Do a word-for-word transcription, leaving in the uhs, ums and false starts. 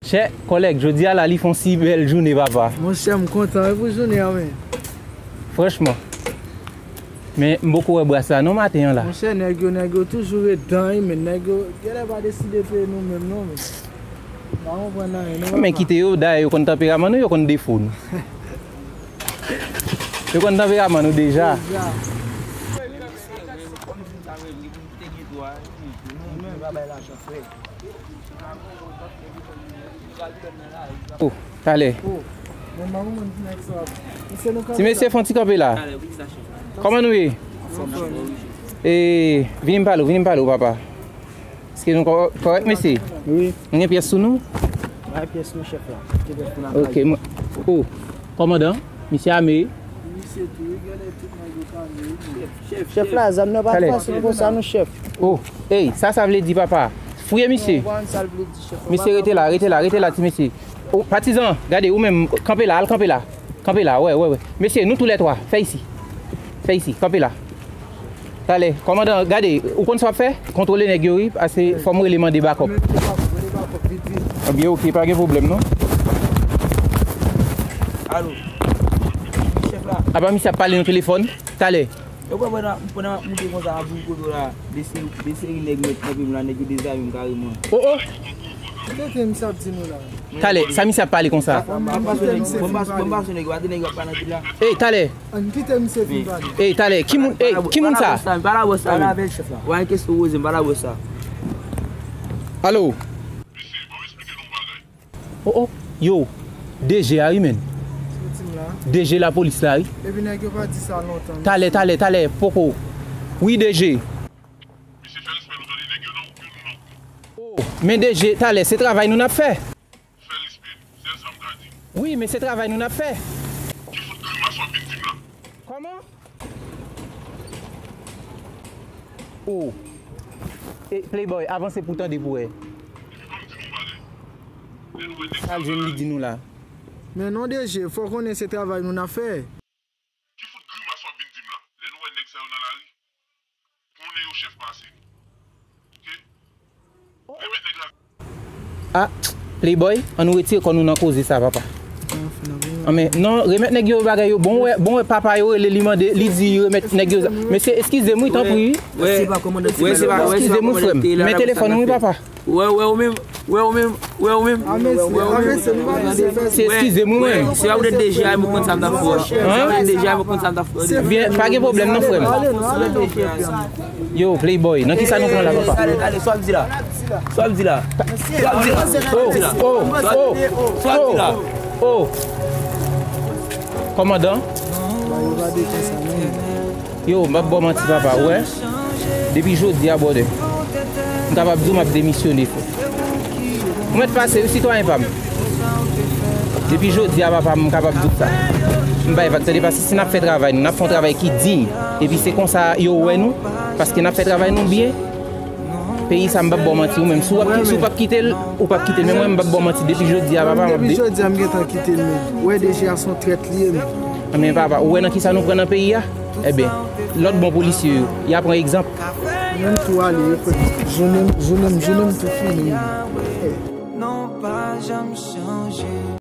Chè kòlèg, jodi a la, li fè yon si bèl jounen, papa. Monchè, m kontan wi pou jounen an, men. Franchman. Men m poko wè bras la non maten an la. Monchè, nèg yo, nèg yo toujou ret dan wi, men nèg yo genlè pa deside peye nou menm non, men. M pa konprann anyen non, papa. Men kite yo, dayè yo konn tanperaman nou, yo konn defo nou. Yo konn tanperaman nou deja. Deja. Oh, talè. Ti mesye, fè yon ti kanpe la. Kòman nou ye? E, vini m pale w, vini m pale w, papa. Èske nou kò-, kòrèk, mesye? Wi. Nou gen pyès sou nou? Pa gen pyès non, chèf la. Gen pyès pou n ap... Ok, mwen, oh, kòmandan, misye ame. Misye tou, wi, genlè tout nèg yo kale, wi. Chèf, chèf la, zam nan pa fasil konsa non, chèf. Oh, ey, sa, sa vle di, papa? Fouye misye. Non, pa konn sa l vle di, chèf. Misye, rete la, rete la, rete la, ti mesye. Oh, patizan, gade, ou menm, kanpe la, al kanpe la. Kanpe la, wè, wè, wè. Mesye, nou toulètwa, fè isi. Fè isi, kanpe la. Talè, kòmandan, gade, ou konn sa w ap fè? Kontwole nèg yo, wi, pase fò m rele mande bakòp. Ebyen, ok, pa gen pwoblèm, non. Alo. Chèf la. Apa misye ap pale nan telefòn? Talè. E w kwè pandan, pandan m ap moute konsa, ap vin kote w la, de seri, de seri nèg mèt kanpe m la, nèg yo dezame m kareman. Oh, oh! Kite misye ap di nou la. Talè, sa misye ap pale konsa? Ban m pase nèg, ban m pase, ban m pase nèg yo, pa de nèg yo ap pale anpil la. Ey, talè. Ann kite misye fin pale. Ey, talè, ki moun, ey, ki moun sa? Pale avè w, Samy. Pale avè l, chèf la. W a enkyete sou Roze, pale avè w sa. Alo. Oh, oh. Yo, D G a wi, menn. D G lapolis la, wi. Epi nèg yo pa di sa lontan. Talè, talè, talè, poko. Wi, D G. Oh, men D G, talè, se travay nou n ap fè. Wi, men se travay nou n ap fè. Kòman? Oh. E, Playboy, avanse pou tande pou wè. Sa l jwenn li di nou la. Men non, D G, fò w konnen se travay nou n ap fè. Ki fout grimas w ap vin di m la? Lè nou wè nèg sa yo nan lari, konnen yo chèf pase nou. Ok? Remèt nèg la. Ah, Playboy, ann nou retire kò nou nan koze sa, papa. Ah, men, non, remèt nèg yo bagay yo. Bon, wè, bon, wè, papa yo rele, li mande, li di remèt nèg yo. Mesye, eskize m, wi, tanpri, wi. Wè, wè, se pa, wè, se pa kòmandan Tela la, sa n ap fè. Men telefòn ou, wi, papa. Wè, wè, ou menm, wè, ou menm, wè, ou menm. Ah, mesye, ah, mesye, nou pa bezwen fè sa. Se eskize m, wi, mwen. Se pa poutèt D G a, mwen konn sa m t ap fè. Se pa poutèt D G a, mwen konn sa m t ap fè. Byen, pa gen pwoblèm non, frè m. Ale, nou ale, non, frè m. Yo, Playboy, nan kisa nou pran la, papa? Talè, talè, sa w ap di la? Sa w ap di la? Sa w ap di la? Sa w ap di la? Oh, oh, oh, oh. Kòmandan? Yo, m p ap ba w manti, papa, ou wè? Depi jodi a, brother, m kapab di w m ap demisyone, frè. Ou mèt pase, wi, sitwayen pa m. Depi jodi a, papa, m kapab di w sa. M bay vag, tande, paske si n ap fè travay nou, n ap fè yon travay ki diy. Epi se konsa yo wè nou, paske n ap fè travay nou byen. Peyi sa, m p ap ba w manti, ou menm. Si w ap ki-, si w p ap kite l, ou p ap kite l. Men mwen, m p ap ba w manti. Depi jodi a, papa, m ap de... Depi jodi a, m gentan kite l, men. Ou wè, D G a se yon trèt li ye, men. Men, papa, ou wè nan kisa nou pran nan peyi a? Ebyen, lòt bon polisye yo, y a pran egzanp. Menm tou ale, yo kwè. Jounen m, jounen m, jounen m tou fini. Non, pa janm chanje.